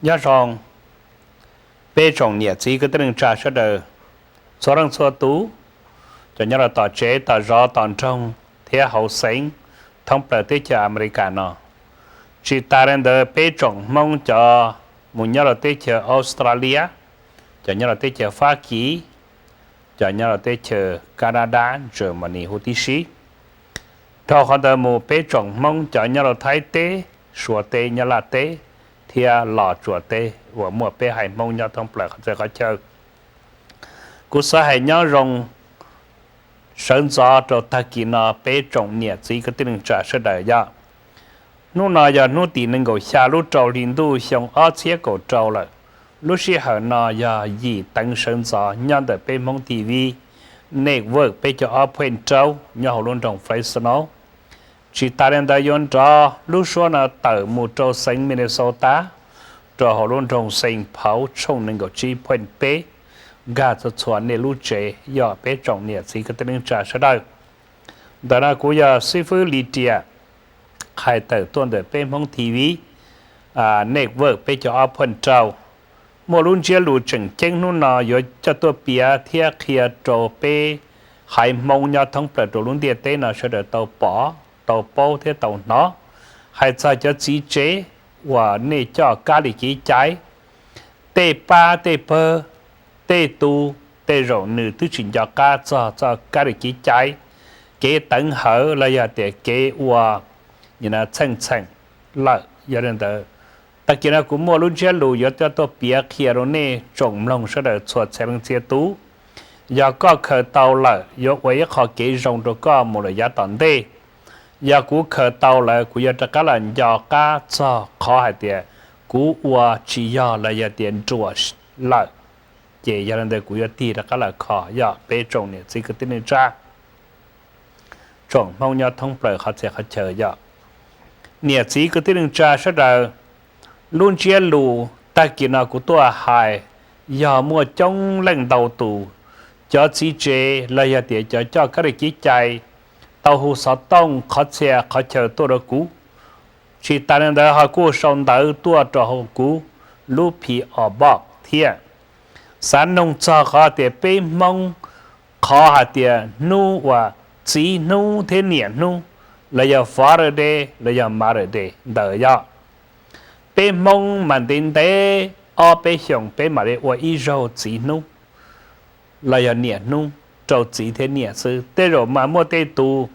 Nyob zoo peb tsoom niam txiv kwv tij neej tsa sawv daws txhua leej txhua tus, cov nyob rau tom tsev tom zos tom nroog thiab hauv xeev thoob plaws teb chaws Amelikas no. Tsis tas li ntawd peb tsoom Hmoob cov mus nyob rau teb chaws Australia, cov nyob rau teb chaws Fab Kis, cov nyob rau teb chaws Canada, Germany huv tib si. Dhau qhov ntawd mus peb tsoom Hmoob cov nyob rau Thaib teb, Suav teb, Nyab Laj teb thiab Los Tsuas teb uas muaj peb haiv Hmoob nyob thoob plaws qhov txhia qhov chaw. Kuv xav hais nyob zoo sawv ntxov rau tag kis no peb tsoom niam txiv kwv tij neej tsa sawv daws yom. Hnub no yog hnub tim nees nkaum xya lub rau hli ntuj xyoo ob txhiab kaum rau lawm. Lub sij hawm no yog yim teev sawv ntxov nyob ntawm peb Hmoob T V network peb caug ob pheej rau nyob hauv lub nroog Fresno. Tsis tas li ntawd yuav nrov lub suab no tawm mus rau xeev Minnesota, rau hauv lub nroog Saint Paul tshooj nees nkaum tsib pheej peb, nkag txhua txhua nej lub tsev yog peb tsoom niam txiv kwv tij neej tsa sawv daws. Ntawm no kuv yog xib fwb Lis Riam, hais tawm tuaj ntawm peb Hmoob T V network peb caug ob pheej rau. Muaj lub ntsiab lus tseem ceeb hnub no yuav coj tuaj piav thiab qhia rau peb haiv Hmoob nyob thoob plaws rau lub ntiaj teb no sawv daws tau pom, tau paub thiab tau hnov, hais txog cov txiv tsev uas nej coj kab li kev cai, tej pab tej pawg, tej tu, tej zaum nws twb tsis nco qab txog txoj kab li kev cai, kev teev hawv los yog tias kev ua txheej txheem lawm. Yog li ntawd, tag kis no kuv muaj lub ntsiab lus yuav coj tuaj piav qhia rau nej tsoom mloog sawv daws txhua txhia leej txhia tus. Yog koj khaws tau lawm yuav ua ib qho kev zoo rau koj mus lawm yav tom ntej. Yog kuv khaws tau lawm kuv yuav rov qab los nco qab txog qhov hais tias kuv ua tsis yog los yog tias nruam lawm, ces yog li ntawd kuv yuav tig rov qab los kho yog peb tsoom niam txiv kwv tij neej tsa, tsoom Hmoob nyob thoob plaws qhov txhia qhov chaw yog niam txiv kwv tij neej tsa sawv daws. Lub ntsiab lus tag kis no kuv tuaj hais yog muaj coob leej ntau tus, cov txiv tsev los yog tias cov coj kab li kev cai tau hu xov tooj qhov txhia qhov chaw tuaj rau kuv. Tsis tas li ntawd ho kuj sau ntawv tuaj rau hauv kuv lub P O Box thiab. Xav noog txog qhov tias peb Hmoob qhov hais tias hnub uas txiv hnub thiab niam hnub, los yog Father Day los yog Mother Day ntawd yog, peb Hmoob mas ntev ntev ob peb xyoos peb mam li ua ib zaug txiv hnub los yog niam hnub rau txiv thiab niam xwb. Tej zaum mas muaj tej tus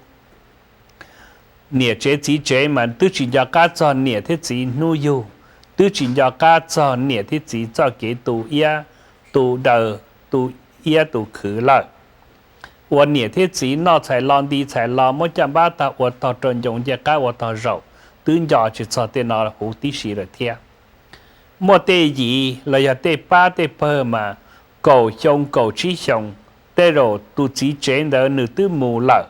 niam tsev txiv tsev mas twb tsis nco qab txog niam thiab txiv hnub yug, twb tsis nco qab txog niam thiab txiv txoj kev tu iab, tu daws, tu iab tu khwv lawm. Ua niam thiab txiv noj txhais lo nti txhais lo muab caj npab tag ua tog rau ncoo ncej qab ua tog zaum, twb nco tsis txog tej no huv tib si lawm thiab. Muaj tej yim los yog tej pab tej pawg mas kaum xyoo kaum tsib xyoos, tej zaum tus txiv tsev ntawd nws twb mus lawm,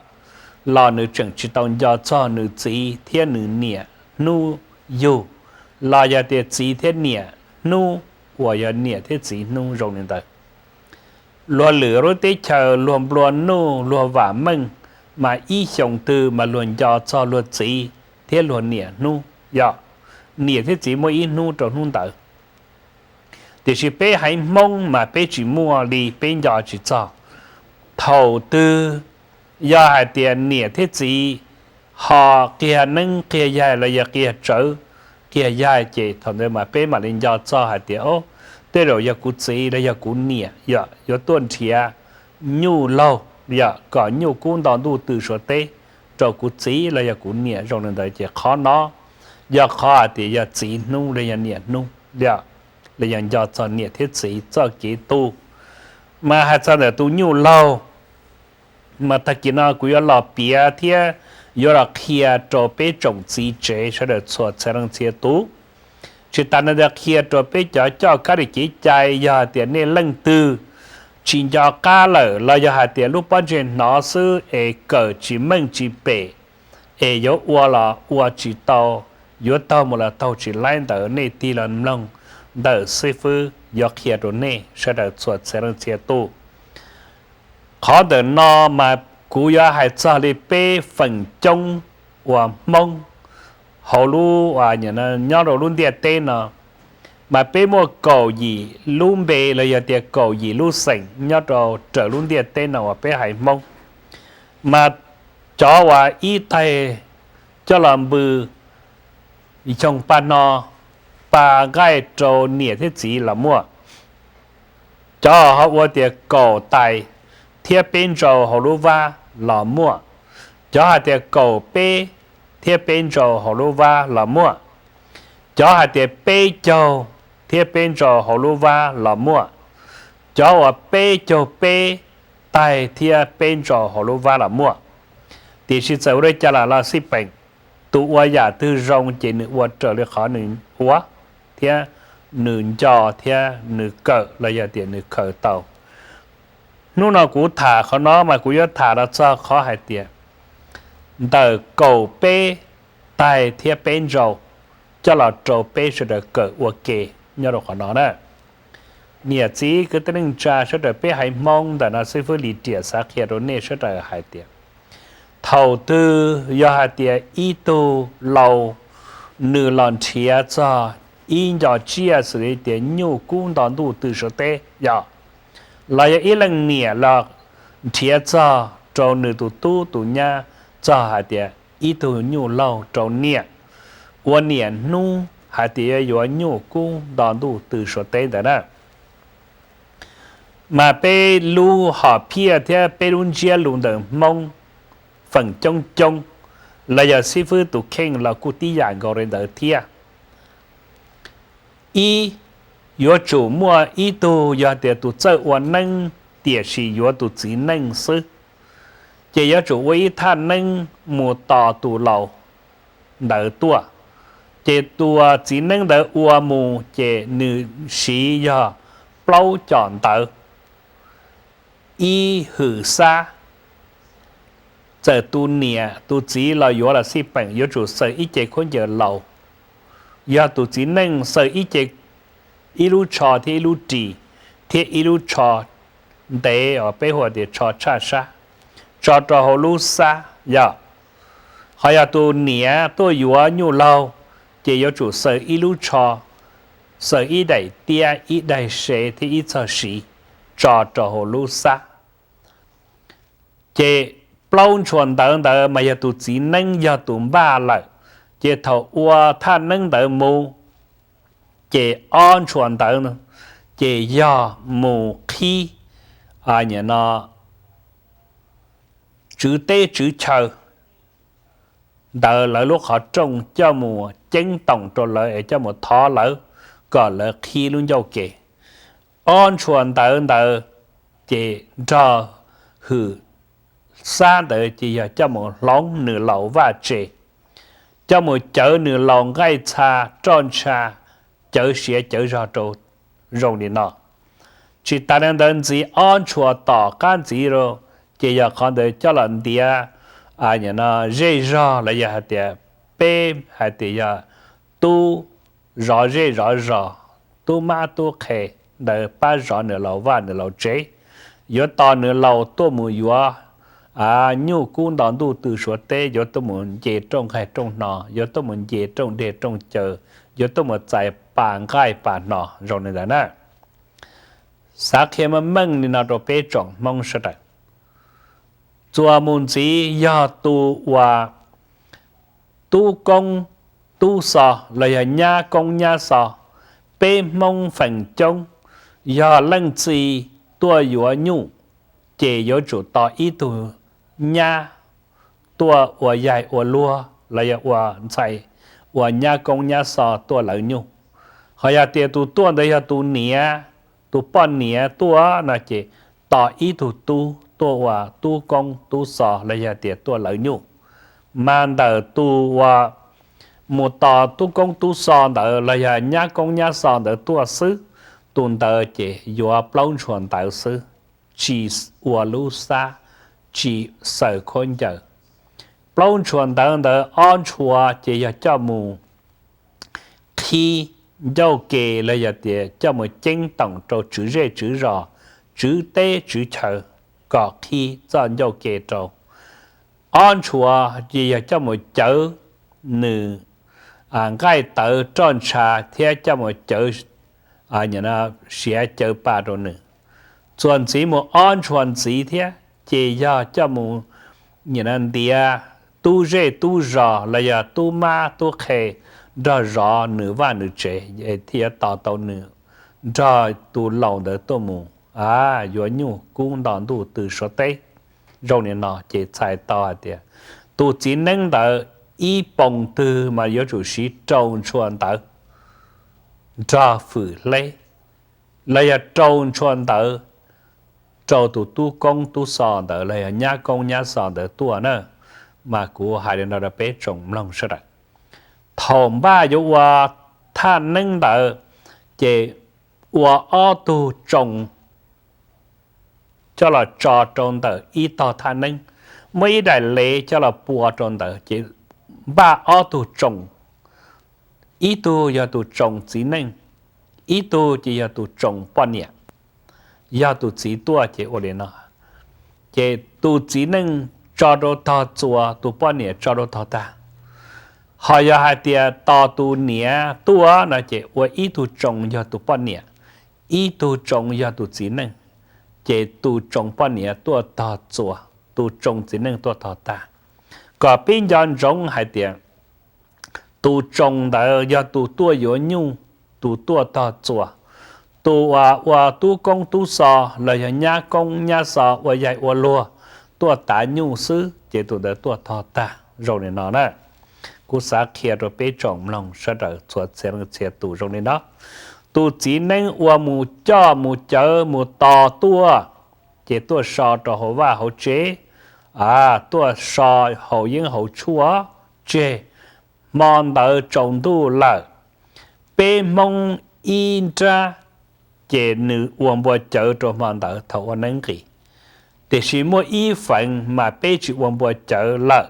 los nws tseem tsis tau nco txog nws txiv thiab nws niam hnub yug, los yog tias txiv thiab niam hnub uas yog niam thiab txiv hnub zoo li ntawd. Luag lwm lub teb chaws luag nplua nuj luag vam meej, mas ib xyoos twg mas luag nco txog luag txiv thiab luag niam hnub yom. Niam thiab txiv muaj ib hnub rau hnub ntawd. Tiam sis peb haiv Hmoob mas peb tsis muaj li, peb nco tsis txog. Thaum twg yog hais tias niam thiab txiv ho qiag neeb qiag yaig los yog qiag tsawv qiag yaig ces thaum ntawd mas peb mam li nco txog hais tias, o, tej zaum yog kuv txiv los yog kuv niam yog yuav tuaj nrhiav nyuj laug, yog kom nyuj kub nto ntuj tw suav teb rau kuv txiv los yog kuv niam zoo li ntawd ces qhov no yog qhov hais tias yog txiv hnub los yog niam hnub, los yog nco txog niam thiab txiv txoj kev tu. Mas hais txog ntawm tus nyuj laug, mas tag kis no kuv yuav los piav thiab yuav los qhia rau peb tsoom txiv tsev sawv daws txhua txhia leej txhia tus. Tsis tas li ntawd qhia rau peb cov coj kab li kev cai, yog hais tias nej leej twg tsis nco qab lawm los yog hais tias lub pob ntseg hnov xwb es kawm tsis meej tsis pem, es yuav ua los ua tsis tau, yuav taug mus los taug tsis laib ntawd nej tig los mloog ntawm xib fwb yuav qhia rau nej sawv daws txhua txhia leej txhia tus. Qhov ntawm no mas kuv yuav hais txog li peb feem coob uas Hmoob hauv lub, nyob rau lub ntiaj teb no, Mas peb muaj kaum yim lub npe los yog tias kaum yim lub xeem nyob rau raws lub ntiaj teb no uas peb haiv Hmoob. Mas cov uas ib taig coj los npws xyoo pag no, pab nqaij rau niam thiab txiv los muaj. Cov ho ua tias kaum tais thiab peb ntsau hauv lub vab los muaj. Cov hais tias kaum peb thiab peb ntsau hauv lub vab los muaj. Cov hais tias peb caug thiab peb ntsau hauv lub vab los muaj. Cov uas peb caug peb taig thiab peb ntsau hauv lub vab los muaj. Tiam sis txawm ua li cas los los xij peem, tus ua yam twg zoo ces nws ua raws li qhov nws ua thiab nws nco thiab nws kawm los yog tias nws khaws tau. Hnub no kuv tham qhov no mas kuv yuav tham los txog qhov hais tias ntawm kaum peb taig thiab peb ntsau coj los rau peb sawv daws kawm ua ke nyob rau qhov no na. Niam txiv kwv tij neej tsa sawv daws, peb haiv Hmoob ntawm no xib fwb Lis Riam xav qhia rau nej sawv daws hais tias thaum twg yog hais tias ib tug laus nws los nrhiav txog ib nco tsiaj xws li tias nyuj kub nto ntuj tw suav teb yog, los yog ib leej niam los nrhiav txog rau nws tus tub tus nyab txog hais tias ib tug nyuj laug rau niam, ua niam hnub hais tias yuav yuav nyuj kub nto ntuj tw suav teb ntawd na. Mas peb lub hom phiaj thiab peb lub ntsiab lus ntawm Hmoob feem coob coob los yog xib fwb tus kheej los kuj tib yam nkaus li ntawd thiab. Ib, yuav tsum muaj ib tug yog tias tus txawj ua neeb tiam sis yuav tus txiv neej xwb, ces yuav tsum ua ib thaj neeb mus tos tus laus ntawd tuaj. Ces tus txiv neeb ntawd ua mus ces nws siv yog plaub com ntawv. Ib, hwm xab. Txawm tus niam tus txiv los yuav los xij peem yuav tsum xaws ib ce khaub ncaws laus. Yog tus txiv neej xaws ib ce, ib lub tsho thiab ib lub ris thiab ib lub tsho ntev uas peb hu tias tsho tshaj sab tso rau hauv lub xab yog. Ho yog tus niam tuaj yuav nyuj laug ces yuav tsum xaws ib lub tsho, xaws ib daim tiab ib daim sev thiab ib txog siv tso rau hauv lub xab. Ces plaub ntshua ntawv ntawd mas yog tus txiv neeb yog tus npaj lawm, ces thaum ua thaj neeb ntawd mus ces ob ntshua ntawv ces yog mus qhib no tswv teb tswv chaw ntawd lawv lub qhov rooj coj mus ceeb toom rau lawv es coj mus thov lawv kom lawv qhib lub ncauj ke. Ob ntshua ntawv ntawd ces nrog hwm xab ntawd ces yog coj mus hloov nws laus vaj tse, coj mus cawv nws laus nqaij txha roj ntsha, cawv siav cawv zog rau zoo li no. Tsis tas li ntawd ntxiv ob ntshua tom qab ntxiv rau ces yog qhov ntawd coj los ntiav zej zog los yog hais tias peb hais tias yog tub zov zej zov zos, tub mab tub qhe ntawd pab zov nws laus vaj nws laus tsev, yuav tos nws laus tuaj mus yuav nyuj kub nto ntuj tw suav teb, yuav tuaj mus nce rooj nqaij rooj hno, yuav tuaj mus nce rooj dej rooj cawv, yuav tuaj mus txais pas nqaij pas hno zoo li ntawd na. Xav qhia meej meej li no rau peb tsoom Hmoob sawv daws. Txuas mus ntxiv yog tus uas tub koob tub xo los yog nyab koob nyab xo. Peb Hmoob feem coob yog leej txiv tuaj yuav nyuj ces yuav tsum tos ib tug nyab tuaj ua yaig ua luag los yog ua ntxhais, ua nyab koob nyab xo tuaj lawv nyuj. Ho yog tias tus tuaj ntawd yog tus niam, tus poj niam tuaj no ces tos ib tug tub tuaj ua tub koob tub xo los yog tias tuaj lawv nyuj. Mas ntawm tus uas mus tos tub koob tub xo ntawd los yog nyab koob nyab xo ntawd tuaj xwb, tus ntawd ces yuav plaub ntshua ntawv xwb, tsis ua lub xab, tsis xaws khaub ncaws. Plaub ntshua ntawv ntawd ob ntshua ces yog coj mus qhib ncauj ke los yog tias coj mus ceeb toom rau tswv zej tswv zos, tswv teb tswv chaw kom qhib txoj ncauj ke rau. Ob ntshua ces yog coj mus cawv nws nqaij tawv roj ntsha thiab coj mus cawv siav cawv pa rau nws. Txuas ntxiv mus ob ntshua ntxiv thiab ces yog coj mus ntiav tub zej tub zos los yog tub mab tub qhe nrog zov nws vaj nws tsev, thiaj yuav tos tau nws nrog tus laus ntawd tuaj mus yuav nyuj kub nto ntuj tw suav teb. Zoo li no ces txhais tau hais tias tus txiv neeb ntawd ib poo twg mas yuav tsum siv rau ntshua ntawv nrog fwm hleb, los yog rau ntshua ntawv rau tus tub koob tub xos ntawd los yog nyab koob nyab xos ntawd tuaj na. Mas kuv hais li no rau peb tsoom mloog sawv daws, thaum npaj yuav ua thaj neeb ntawd, ces ua ob tug tsoo coj los tso rau ntawm ib tog thaj neeb, muab ib daim lev coj los pua rau ntawd ces npaj ob tug tsoo, ib tug yog tus tsoo txiv neej, ib tug ces yog tus tsoo poj niam. Yog tus txiv tuaj ces ua li no, ces tus txiv neej tso rau tog txuas, tus poj niam tso rau tog tag. Ho yog hais tias tos tus niam tuaj no ces ua ib tug tsoo yog tus poj niam, ib tug tsoo yog tus txiv neej, ces tus tsoo poj niam tuaj tog txuas, tus tsoo txiv neej tuaj tog tag. Kom peb nco ntsoov hais tias tus tsoo ntawd yog tus tuaj yuav nyuj, tus tuaj tog txuas. Tus uas ua tub koob tub xos los yog nyab koob nyab xos ua yaig ua luag tuaj tav nyuj xwb ces tus ntawd tuaj tog tag. Zoo li no na, kuv xav qhia rau peb tsoom mloog sawv daws txhua txhia leej txhia tus zoo li no. Tus txiv neeb uas mus coj mus cawv mus tos tuaj, ces tuaj so rau hauv vaj hauv tsev, tuaj so hauv yeeb hauv tshuaj tseg. Hmo ntawd tsaus ntuj lawm, peb Hmoob ib nrab, ces nws ua npua cawv rau hmo ntawd thaum ua neeb nqis. Tiam sis muaj ib feem mas peb tsis ua npua cawv lawm,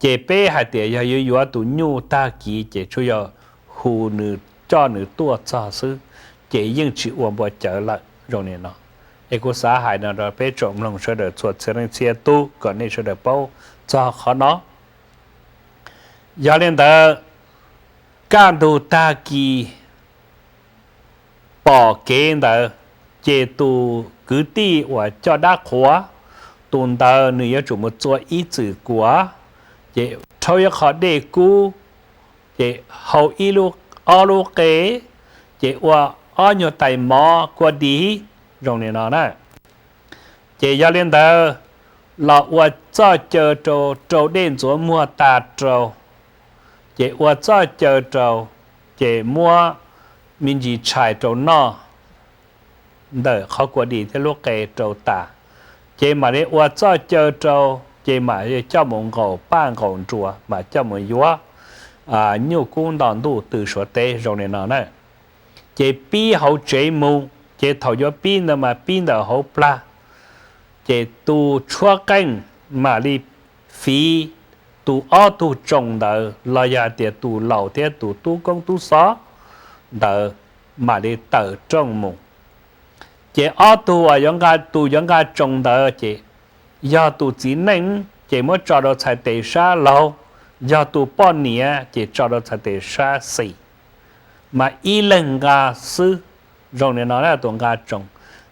ces peb hais tias yog yuav yuav tus nyuj tag kis ces tsuas yog hu nws coj nws tuaj txog xwb, ces yeej tsis ua npua cawv lawm zoo li no. Es kuv xav hais no rau peb tsoom mloog sawv daws txhua txhia leej txhia tus kom nej sawv daws paub txog qhov no. Yog li ntawd, kaj ntug tag kis pom kev ntawd, ces tus kwv tij uas coj dab qhuas, tus ntawd nws yuav tsum mus txua ib txwm kuas, ces rhaub ib qho dej kub, ces hau ib lub, ob lub qe, ces ua ob nyuag tais mov kua dis zoo li no na. Ces yog li ntawd, los ua txoj caw rau, rau dej ntxuav muag tas rau, ces ua txoj caw rau, ces muab me ntsis tshais rau noj ntawm qhov kua dis thiab lub qe rau tas, ces mam li ua txoj caw rau, ces mam coj mus nqaum paj nqaum nruas mas coj mus yuav nyuj kub nto ntuj tw suav teb zoo li no na. Ces pib hauv tsev mus, ces thaum yuav pib ntawd mas pib ntawm hauv plag, ces tus tshuab qeej mam li fiv tus ob tug tsoo ntawd los yog hais tias tus laus thiab tus tub koob tub xov ntawd mam li tawm rooj mus. Ces ob tug uas yuav nqa, tus yuav nqa tsoo ntawd ces yog tus txiv neej ces muab tso rau txhais tes sab laug, yog tus poj niam ces tso rau txhais tes sab xis, mas ib leeg nqa xwb. Zoo li no tus nqa tsoo.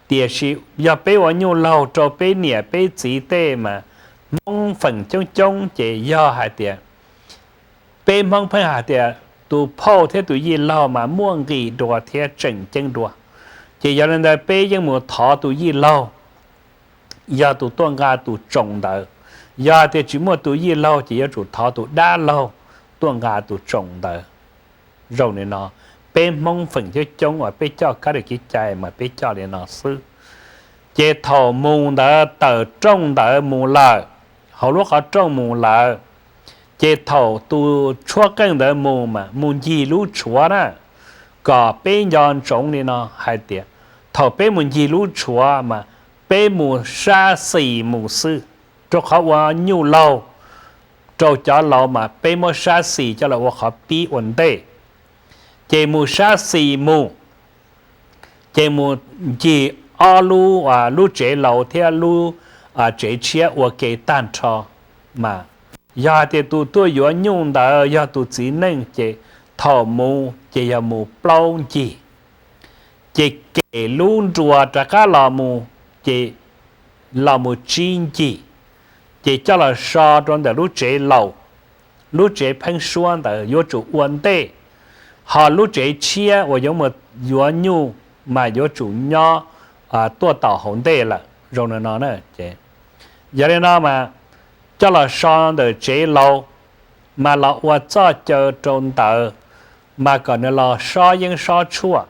Tiam sis yog peb ua nyuj laug rau peb niam peb txiv tej mas Hmoob feem coob coob ces yog hais tias peb Hmoob pheej hais tias tus phauj thiab tus yij laug mas muaj nqis dua thiab tseem ceeb dua. Ces yog li ntawd peb yeej mus thov tus yij laug, yog tus tuaj nqa tus tsoo ntawd. Yog tias tsis muaj tus yij laug ces yuav tsum thov tus dab laug tuaj nqa tus tsoo ntawd. Zoo li no, peb Hmoob feem coob coob uas peb coj kab li kev cai mas peb coj li no xwb. Ces thaum mus ntawd tawm rooj ntawd mus lawm, hauv lub qhov rooj mus lawm, ces thaum tus tshuab qeej ntawd mus mas mus ncig lub tshuav na, kom peb nco ntsoov li no hais tias thaum peb mus ncig lub tshuav mas peb mus sab xis mus xwb, rau qhov ua nyuj laug rau cov laus mas peb muab sab xis coj los ua qhov pib ua ntej. Ces mus sab xis mus, ces mus ncig ob lub, lub tsev laus thiab lub tsev tshiab ua ke tag nrho. Mas yog hais tias tus tuaj yuav nyuj ntawd yog tus txiv neej ces thaum mus ces yog mus plaub ncig. ces kem lub nruas rov qab los mus, ces los mus tsib ncig, ces coj los so rau ntawm lub tsev laus, lub tsev pheeb suab ntawd yuav tsum ua ntej, ho lub tsev tshiab uas yuav mus yuav nyuj mas yuav tsum nyob tuaj tom hauv ntej lawm zoo no no. Yog li no mas coj los so ntawm tsev laus, mas los ua txoj caw rau ntawd, mas kom nws los sob yeeb sob tshuaj,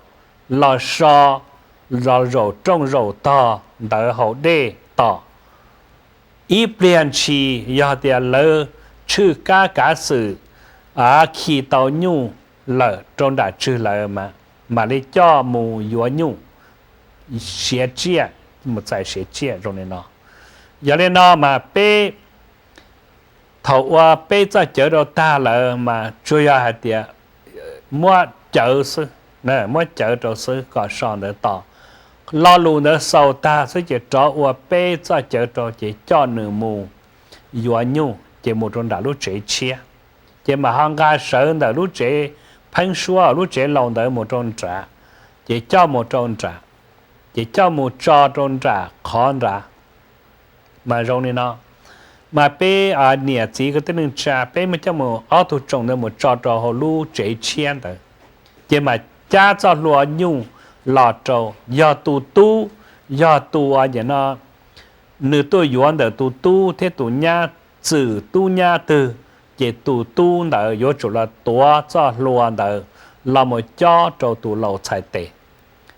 los so los zaum rooj zaum tog ntawd haus dej tos. Ib pliag ntshis yog tias lawv tshwj kab kav xwm khi tau nyuj lawm rau nram tswg lawm, mam li coj mus yuav nyuj siav tsiaj, mus txais siav tsiaj zoo li no. Yog li no mas peb, thaum ua peb txoj cawv rau tag lawm mas tsuas yog hais tias muab cawv xwb, muab cawv rau xwb kom so ntawd tos. Lo lus ntawd xaus tag xwb ces rov ua peb txoj cawv rau ces coj nws mus yuav nyuj ces mus rau nram lub tsev tshiab. Ces mam ho nqa sawv ntawm lub tsev pheeb suab, lub tsev laus ntawd mus rau nram, ces coj mus rau nram, ces coj mus tso rau nram qhov nrad. Mas zoo li no, mas peb niam txiv kwv tij neej tsa peb muab coj mus ob tug tsoos ntawd mus tso rau hauv lub tsev tshiab ntawd, ces mam cab txoj hlua nyuj los rau, yog tus tub, yog tus no, nws tuaj yuav ntawm tus tub thiab tus nyab, txwm tub nyab twg, ces tus tub ntawd yuav tsum los tuav txoj hlua ntawd los mus cob rau tus laus txhais tes,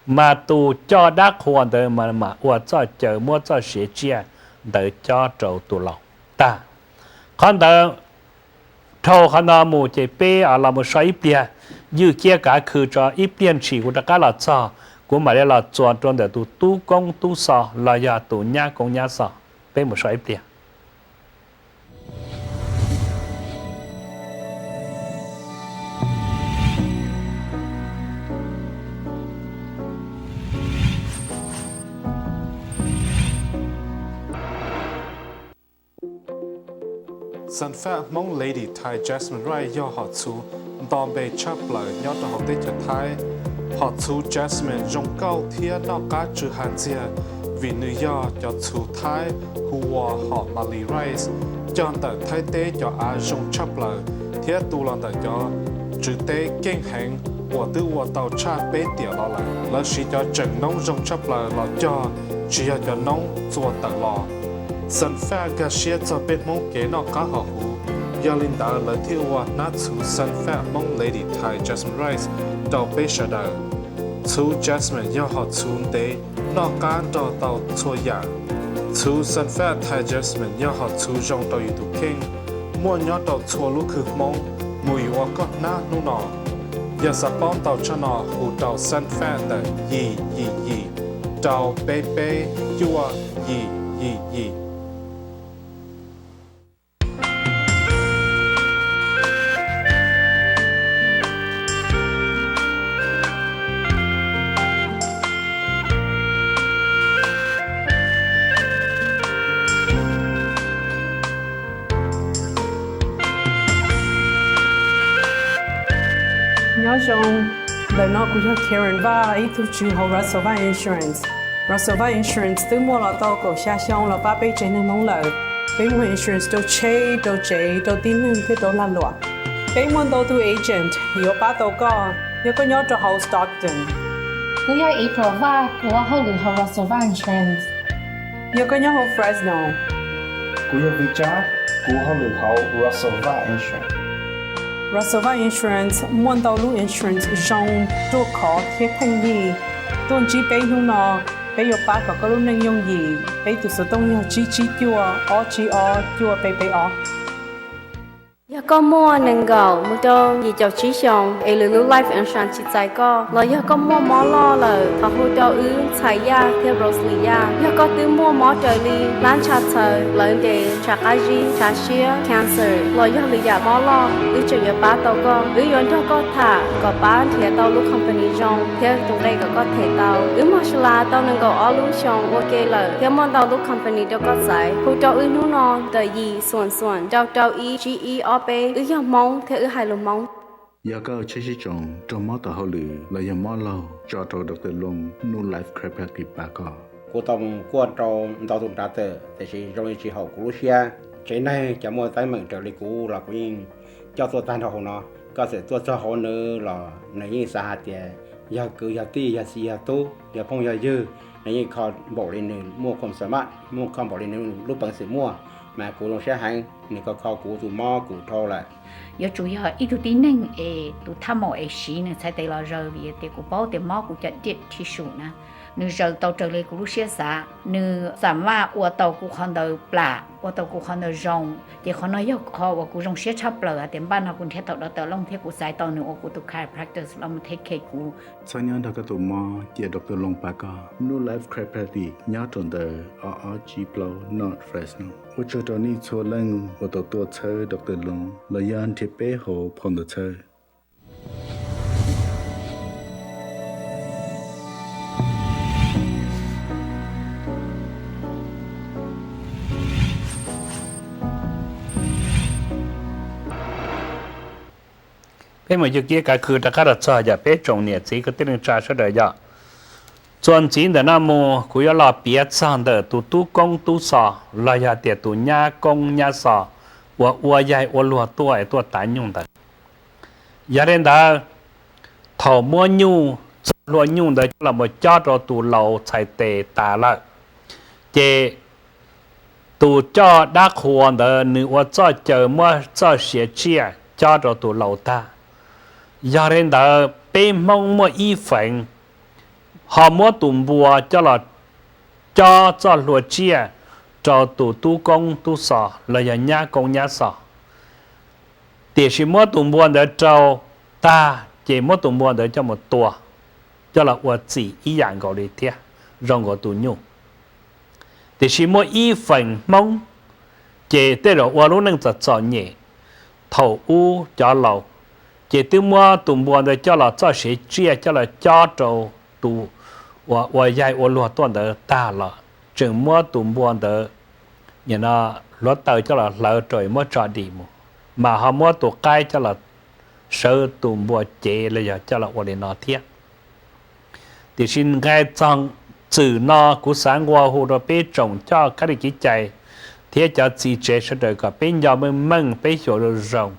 mas tus coj dab qhuas ntawd mas mam ua txoj caw muab txoj siav tsiaj ntawd cob rau tus laus tag. Qhov ntawd, dhau qhov no mus ces peb los mus so ib pliag, ywj kiab kav khw tso ib pliag ntshis kuv rov qab los txog, kuv mam li los txuas rau ntawm tus tub koob tub xo los yog tus nyab koob nyab xo. Peb mus so ib pliag. Xan Faj Hmoob Lady Thai Jasmine Rice yog hom txhuv nto npe tshaj plaws nyob rau hauv teb chaws Thaib. Hom txhuv Jasmine zoo nkauj thiab noj qab tsw ha ntxiag vim nws yog cov txhuv Thaib hu ua hom Malay Rice, cog ntawm Thaib teb cov av zoo tshaj plaws thiab tu los ntawm cov tswv teb keej heev uas twb ua tau tshaj peb tiam los lawm. Lawv siv cov tseem noob zoo tshaj plaws los cog, tsis yog cov noob txua tawm los. Xan Faj nkag siab txog peb Hmoob kev noj qab haus huv, yog li ntawd lawv thiaj ua hnab txhuv Xan Faj Hmoob Lady Thai Jasmine Rice rau peb sawv daws. Txhuv Jasmine yog hom txhuv ntev, noj qab nrog tau txhua yam. Txhuv Xan Faj Thai Jasmine yog hom txhuv zoo rau yus tus kheej, muaj nyob rau txhua lub khw Hmoob, mus yuav koj hnab hnub no. Yog xav paub ntau tshaj no hu rau Xan Faj ntawm yim yim yim rau peb peb cuaj yim yim yim. Nyob zoo, ntawm no kuv yog Karen Vaj, ib tug tswv hauv Russell Vaj Insurance. Russell Vaj Insurance twb muaj los tau kaum xya xyoo los pab peb tsev neeg Hmoob lawm. Peb muaj insurance rau tsheb, rau tsev, rau tib neeg thiab rau lag luam. Peb muaj ntau tus agent yuav pab tau koj. Yog koj nyob rau hauv Stockton, kuv yog April Vaj, kuv ua hauj lwm hauv Russell Vaj Insurance. Yog koj nyob hauv Fresno, kuv yog Vij Tsab, kuv ua hauj lwm hauv Russell Vaj Insurance. Russell Vaj Insurance muaj ntau lub insurance zoo, ruaj khov thiab pheej yig. Tuaj ntsib peb hnub no, peb yuav pab kom koj lub neej yooj yim. Peb tus xov tooj yog tsib tsib cuaj ob tsib ob cuaj peb peb ob. Yog koj muaj nees nkaum mus rau yim caum tsib xyoos es lwm lub life insurance tsis txais koj, los yog koj muaj mob loj lawm, thov hu rau wb Ntxhais Yaj thiab Rosalie Yaj. Yog koj twb muaj mob raws li hlab ntsha txhaws, plawv nres, ntshav qab zib, ntshav siab, cancer, los yog lwm yam mob loj, wb tseem yuav pab tau koj. Wb yuav nrog koj tham kom pab nrhiav tau lub company zoo thiab tus nqe kom koj them tau. Wb muag sula tau nees nkaum ob lub xyoo ua ke lawm thiab muaj ntau lub company rau koj txais. Hu rau wb hnub no ntawm yim xoom xoom rau rau ib tsib ib ob peb. Wb yog Hmoob thiab wb hais lus Hmoob. Yog koj tsheb sib tsoo raug mob tom hauj lwm los yog mob laug, tso rau Doctor Looj Nuj Life Chiropractic pab koj. Kuv tau mus kuaj rau ntau tus nrad tawm tiam sis zoo li tsis haum kuv lub siab. Tsev neeg cov muaj teeb meem raws li kuv los kuv yeej coj tuaj tag nrho hauv no. Koj txawm tuaj txog hauv nws los nws yeej xav hais tias yog kwv yog tij, yog txiv yog tub, yog phooj yog ywg, nws yeej kho npaum li nws muaj khuam xas maj, muaj kho npaum li nws lub peev xwm muaj. Mas kuv zoo siab heev, nws kho kho kuv tus mob kuv dhau lawm. Yuav tsum yog ib tug tib neeg es tus thaj maum es siv nws txhais tes los zaws vim tias kuv paub tias mob kuv cov diaj thi sum na, nws zaws tau raws li kuv lub siab xav, nws xam maj ua tau kuv qhov ntawd plam, ua tau kuv qhov ntawd zoo. Ces qhov no yog qhov uas kuv zoo siab tshaj plaws hais tias npaj no kuv nrhiav tau Doctor Looj thiab kuv xaiv tau nws ua kuv tus chiropractor los mus take care kuv. Txhob nyob nrog koj tus mob, cia Doctor Looj pab koj. Nuj Life Chiropractic nyob rau ntawm ob ob tsib plaub North Fresno. Ua tsaug rau nej txhua leej uas tau tuaj txhawb Doctor Looj los yog nrhiav peb hauv phau ntawv txhawb. Peb mus yug kiab kav khw rov qab los txog yog peb tsoom niam txiv kwv tij neej tsa sawv daws yog, txuas ntxiv ntawm no mus kuv yuav los piav txog ntawm tus tub koob tub xos los yog tias tus nyab koob nyab xos uas ua yaig ua luag tuaj es tuaj tav nyuj ntawd. Yog li ntawd, thaum muab nyuj, txoj hlua nyuj ntawd coj los mus cob rau tus laus txhais tes tas lawm, ces tus coj dab qhua ntawd nws ua txoj caw muab txoj siav tsiaj cob rau tus laus tag. Yog li ntawd peb Hmoob muaj ib feem ho muab tus npua coj los cob txoj hlua tsiaj rau tus tub koob tub xos los yog nyab koob nyab xos. Tiam sis muab tus npua ntawd rau tag ces muab tus npua ntawd coj mus tua, coj los ua txim ib yam nkaus li thiab, zoo nkaus tus nyuj. Tiam sis muaj ib feem Hmoob, ces tej zaum ua lub neej txom txom nyem, thaum ub cov laus, ces twb muab tus npua ntawd coj los txoj siav tsiaj coj los cob rau tus uas ua yaig ua luag tuaj ntawd tag los tseem muab tus npua ntawd hluav taws coj los hlawv rau muab tso dim mus, mas ho muab tus qaib coj los sawv tus npua cev los yog coj los ua li no thiab. Tiam sis nqe txog txwm no kuv xav nqua hu rau peb tsoom coj kab li kev cai thiab cov txiv tsev sawv daws kom peb nco meej meej, peb xyuas zoo zoo.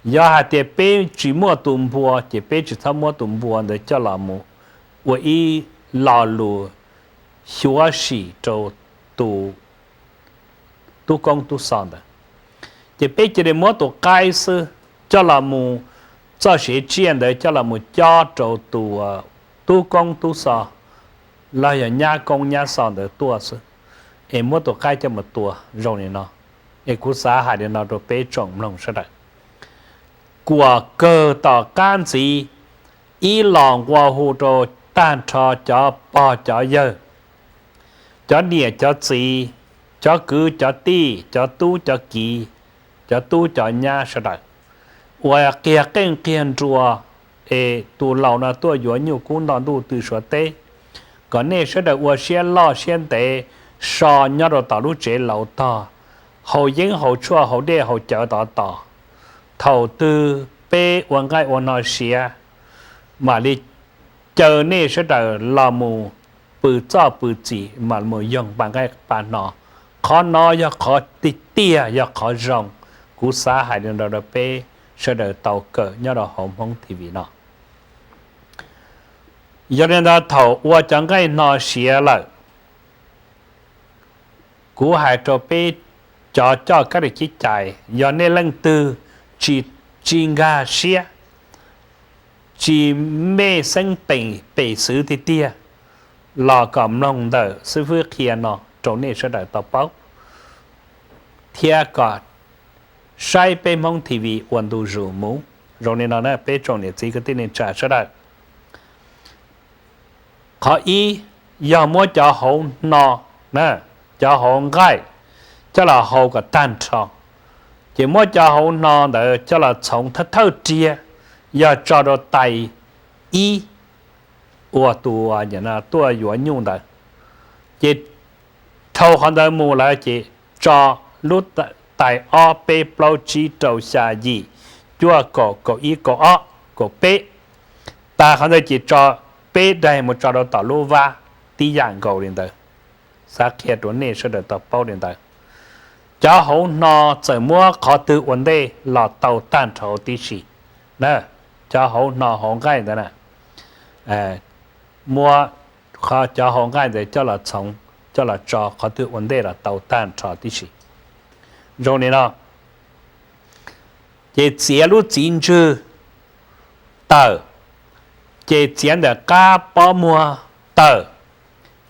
Yog hais tias peb tsis muaj tus npua ces peb tsis txhob muab tus npua ntawd coj los mus ua ib lo lus xyuav sim rau tus tub koob tub xos ntawd. Ces peb cia li muab tus qaib xwb coj los mus, txoj siav tsiaj ntawd coj los mus cob rau tus tub koob tub xos los yog nyab koob nyab xos ntawd tuaj xwb, es muab tus qaib coj mus tua zoo li no. Es kuv xav hais li no rau peb tsoom mloog sawv daws. Kuam kawg tom qab ntxiv, ib los nqua hu rau tag nrho cov pog cov yawg, cov niam cov txiv, cov kwv cov tij, cov tub cov kiv, cov tub cov nyab sawv daws uas qiag qeej qiag nruas, es tus laus no tuaj yuav nyuj kub nto ntuj tw suav teb, kom nej sawv daws ua siab loj siab ntev so nyob rau tom lub tsev laus tog, haus yeeb haus tshuaj haus dej haus cawv tod tos. Thaum twg peb ua nqaij ua no siav, mam li caw nej sawv daws los mus pw txoj pw txim, mam mus yoog pa nqaij pa no. Qhov no yog qhov tiag tiag yog qhov zoo, kuv xav hais li no rau peb sawv daws tau kawm nyob rau hauv Hmoob T V no. Yog li ntawd thaum ua cov nqaij no siav lawm, kuv hais rau peb cov coj kab li kev cai, yog nej leej twg tsis tsis nkag siab, tsis mej xeeb peem pem xwv tiag tiag, los kom mloog ntawm xib fwb qhia no rau nej sawv daws tau paub, thiab kom saib peb Hmoob T V ua ntu zus mus. Zoo li no na peb tsoom niam txiv kwv tij neej tsa sawv daws. Qhov ib, yog muab cov hauv hno, cov hauv nqaij coj los hau kom tag nrho, ces muab cov hauv hno ntawd coj los txhoov thawj thawj riag, yog tso rau tais ib uas tus tuaj yuav nyuj ntawd. Ces dhau qhov ntawd mus lawm ces tso lub tais ob peb plaub tsib rau xya yim cuaj kaum kaum ib kaum ob. kaum peb. Tas qhov ntawd ces tso peb daim mus tso rau tom lub vab tib yam nkaus li ntawd. Xav qhia rau nej sawv daws tau paub li ntawd. Cov hauv hno txawm muab qhov twg ua ntej los tau tag nrho tib si. Cov hauv hno hauv nqaij ntawd na, muab cov hauv nqaij ntawd coj los txhoov coj los tso qhov twg ua ntej los tau tag nrho tib si. Zoo li no, ces txiav lub txiv ntswg tawm, ces txiav ntawm qab pob muag tawm,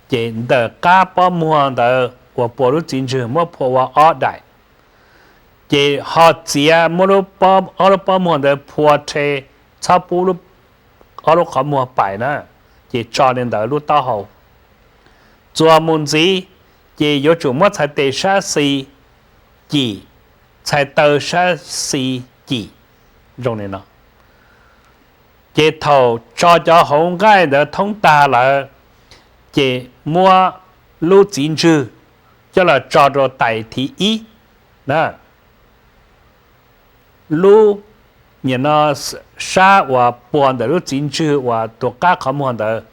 ces ntawm qab pob muag ntawd uas puas lub txiv ntswg muab phua ua ob daim, ces ho txiav muab ob lub pob muag ntawd phua rhe txhob pub ob lub qhov muag paim na, ces tso li ntawd lub taub hau. Txuas mus ntxiv, ces yuav tsum muab txhais tes sab xis cim, txhais taw sab xis cim, zoo li no. Ces thaum tso cov hauv nqaij ntawd thoob tag lawm, ces muab lub txiv ntswg coj los tso rau tais thib ib na. Lub, nim no, sab uas puas ntawm lub txiv ntswg uas tus qab qhov muag ntawd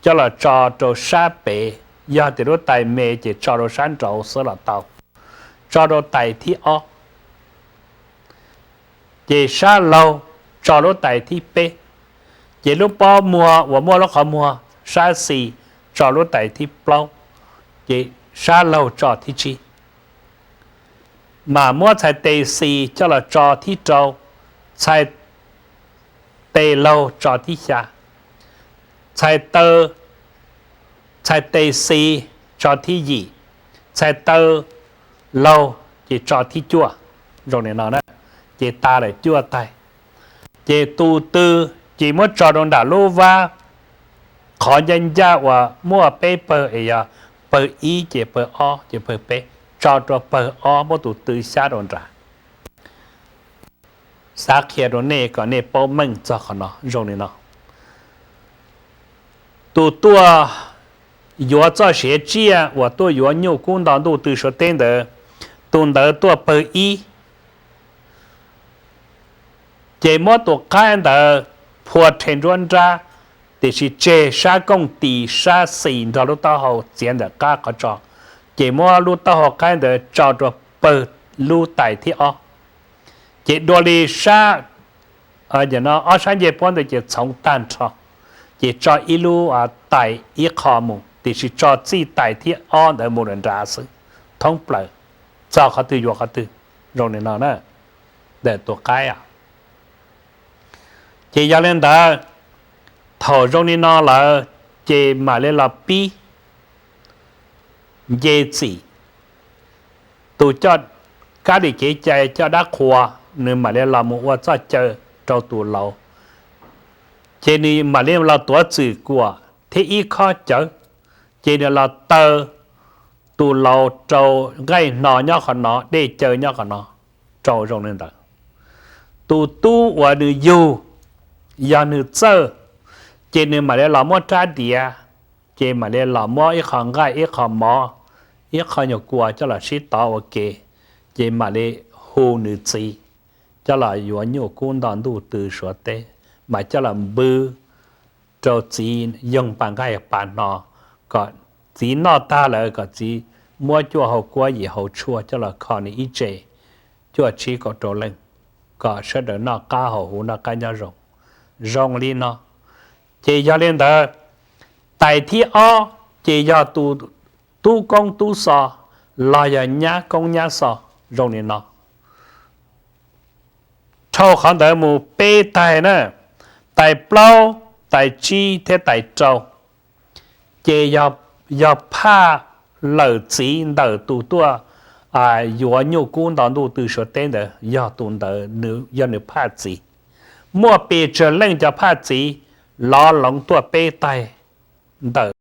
coj los tso rau sab pem, yog tias lub tais me ces tso rau sab nraud xwb los tau, tso rau tais thib ob. Ces sab laug tso lub tais thib peb, ces lub pob muag uas muaj lub qhov muag sab xis tso lub tais thib plaub, ces sab laug tso thib tsib. Mas muab txhais tes xis coj los tso thib rau, txhais tes laug tso thib xya, txhais taw, txhais tes xis tso thib yim, txhais taw laug ces tso thib cuaj, zoo li no na, ces tas lawm cuaj tais. Ces tus tw ces muab tso rau nram lub vab qhov ncaj ncaj uas muaj peb pawg es yog pawg ib ces pawg ob ces pawg peb, tso rau pawg ob muab tus tw xyab rau nram. Xav qhia rau nej kom nej paub meej txog qhov no zoo li no. Tus tuaj yuav txoj siav tsiaj uas tuaj yuav nyuj kub nto ntuj tw suav teb ntawd, tus ntawd tuaj pawg ib. Ces muab tus qaib ntawd phua rhe nruab nrab, tiam sis tseg sab kooj tis sab xis nrog lub taub hau txiav ntawm qab qhov tso, ces muab lub taub hau qaib ntawd tso rau pawg lub tais thib ob. Ces dua li sab, ob sab ncej puab ntawd ces txhoov tag nrho, ces tso ib lub tais ib qho mus, tiam sis tso txij tais thib ob ntawd mus nram nrad xwb, thoob plaws, txog qhov twg yuav qhov twg, zoo li no na, ntawm tus qaib. Ces yog li ntawd, thaum zoo li no lawm, ces mam li los pib nce txim. Tus coj kab lis kev cai coj dab qhua, nws mam li los mus ua txoj caw rau tus laus, ces nws mam li los tuav txwm kuam thiab ib khob cawv, ces nws los taw tus laus rau nqaij hno nyob qhov no, dej caw nyob qhov no, rau zoo li ntawd. Tus tub uas nws yug, yog nws txawj, ces nws mam li los muab rab diav, ces mam li los muab ib qho nqaij ib qho mov, ib qho nyuag kua coj los sib tov ua ke, ces mam li hu nws txiv coj los yuav nyuj kub nto ntuj tw suav teb, mas coj los npwb rau txiv yoog pa nqaij pa hno, kom txiv noj tag lawm kom txiv muab cuaj hau kuab yim hau tshuaj coj los kho nws ib tse cuaj tsib kaum rau leej, kom sawv daws noj qab haus huv noj qab nyob zoo. Zoo li no, ces yog li ntawd, tais thib ob ces yog tus tub koob tub xo los yog nyab koob nyab xo, zoo li no. Dhau qhov ntawd mus peb tais na, tais plaub, tais tsib thiab tais rau, ces yog phaj lawm txiv ntawm tus tuaj yuav nyuj kub nto ntuj tw suav teb ntawd, yog tus ntawd yog nws phaj txiv. Muaj pes tsawg leej cov phaj txiv lov loov tuaj peb tais ntawm